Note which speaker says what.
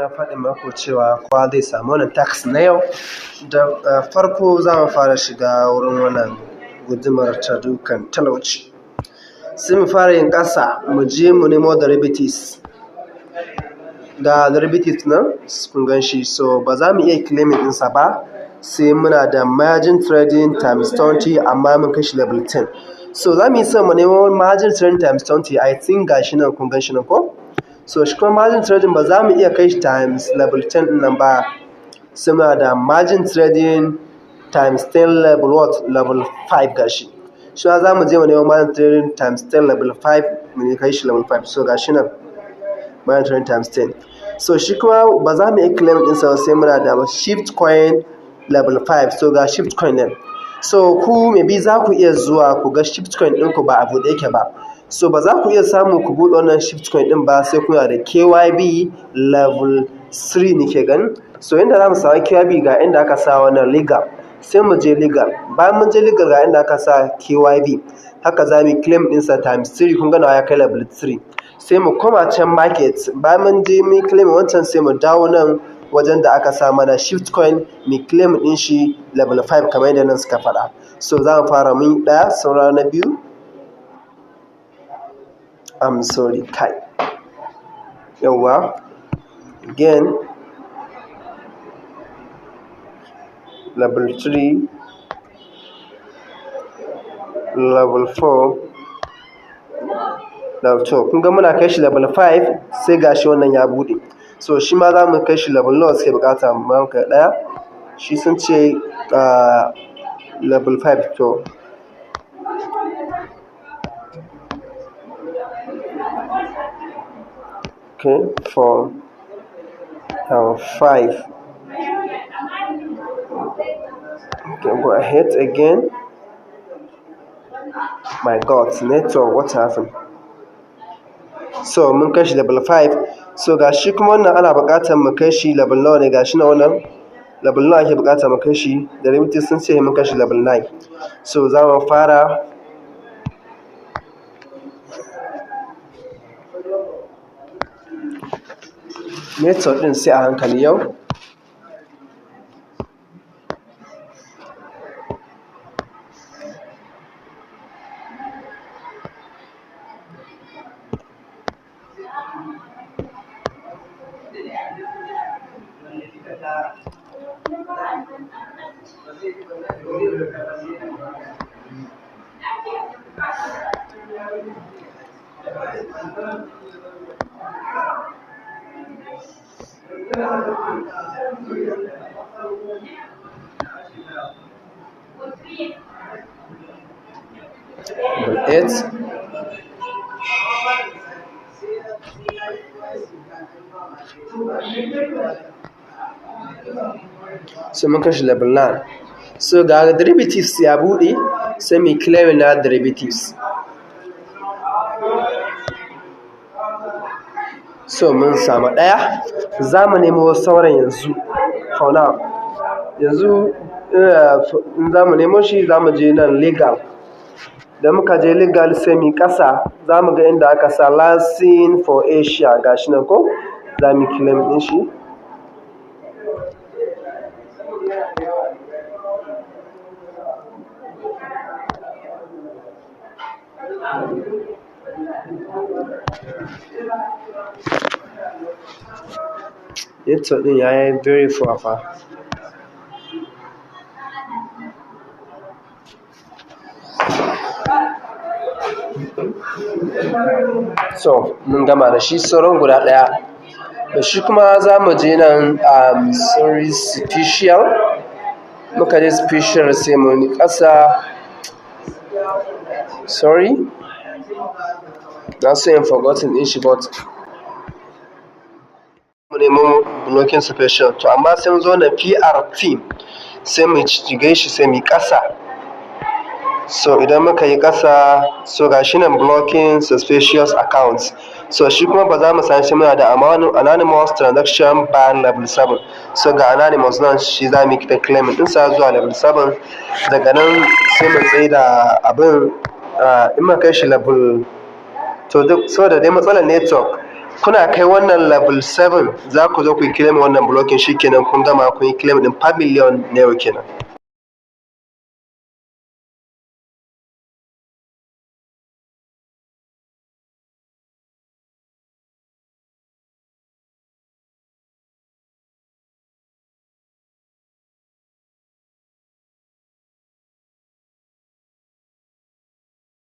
Speaker 1: Na faɗi maku cewa kowa zai samu wannan task na yau. Da farko za mu fara shiga wurin wannan gudumar ta dukan talauci. Sai mu fara yin ƙasa, mu je mu nemo derivatives. Ga derivatives nan, kun gan shi. So ba za mu iya claiming ɗinsa ba sai muna da margin trading times 20, amma mun kai shi level 10. So za mu yi son mu nemo margin trading times 20. I think ga shi nan, kun gan shi nan ko? So shi kuma margin trading ba za mu iya kai shi times level 10 ɗin nan ba sai muna da margin trading times 10 level what? Level 5. Ga shi. Shi ma za mu je mu nemo margin trading times 10 level 5, mu kai shi level 5. So ga shi nan, margin trading times 10. So shi kuma ba za mu iya claim ɗinsa ba sai muna da shift coin level 5. So ga shift coin nan. So ku maybe za ku iya zuwa ku ga shift coin ɗinku ba a buɗe yake ba. So ba za ku iya samu ku buɗe wannan shift coin ɗin ba sai kuna da KYB level 3 nake gani. So inda za mu samu KYB, ga inda aka sa wannan legal. Sai mu je legal. Bayan mun je legal, ga inda aka sa KYB. Haka za mu yi claim ɗinsa times 3. Kun ga nawa ya kai level 3. Sai mu koma can market. Bayan mun je mun claim wancan, sai mu dawo nan wajen da aka sa mana shift coin, mu claim ɗin shi level 5 kamar yadda nan suka faɗa. So za mu fara, mun yi ɗaya, saura na biyu. I'm sorry, kai. Yawwa. Again, level 3, level 4, level 2. Kun ga muna kai shi level 5, sai gashi wannan ya buɗe. So shi ma za mu kai shi level nawa suke buƙata? Mu kai ɗaya. Shi sun ce level 5 to. Okay, 4 and 5. Okay, go ahead again. My God, network, what happened? So mun kai shi level 5. So ga shi kuma wannan ana buƙatar mu kai shi level nawa ne? Ga shi na wannan, level nawa ake buƙatar mu kai shi? Derivatives sun ce mun kai shi level 9. So za mu fara network ɗin sai a hankali yau. Level 8. So mun kai shi level 9. So ga derivatives ya buɗe, sai mu claim na derivatives. So mun samu ɗaya, za mu nemo sauran yanzu. For now. Yanzu in za mu nemo shi, za mu je nan legal. Da muka je legal, sai mu ƙasa, za mu ga inda aka sa license for Asia. Ga shi nan ko? Za mu claim ɗin shi. Network ɗin ya yi very poor fa. So mun gama da shi, sauran guda ɗaya. Da shi kuma za mu je nan, sorry, special. Muka je special, sai mu yi ƙasa. Sorry. Na so in forgotten ɗin shi, but mu nemo blocking special. To amma sai mun zo na PRT, sai mu shige shi, sai mu yi ƙasa. So idan muka yi ƙasa, so ga shi nan, blocking suspicious accounts. So shi kuma ba za mu san shi muna da anonymous transaction ban level 7. So ga anonymous nan, shi za mu yi ta claiming ɗinsa zuwa level 7. Daga nan sai mu tsaye da abin in muka kai shi level to duk saboda dai matsalar network. Kuna kai wannan level 7, za ku zo ku yi claim wannan blocking. Shikenan, kun gama, kun yi claim din 5 million na yau kenan.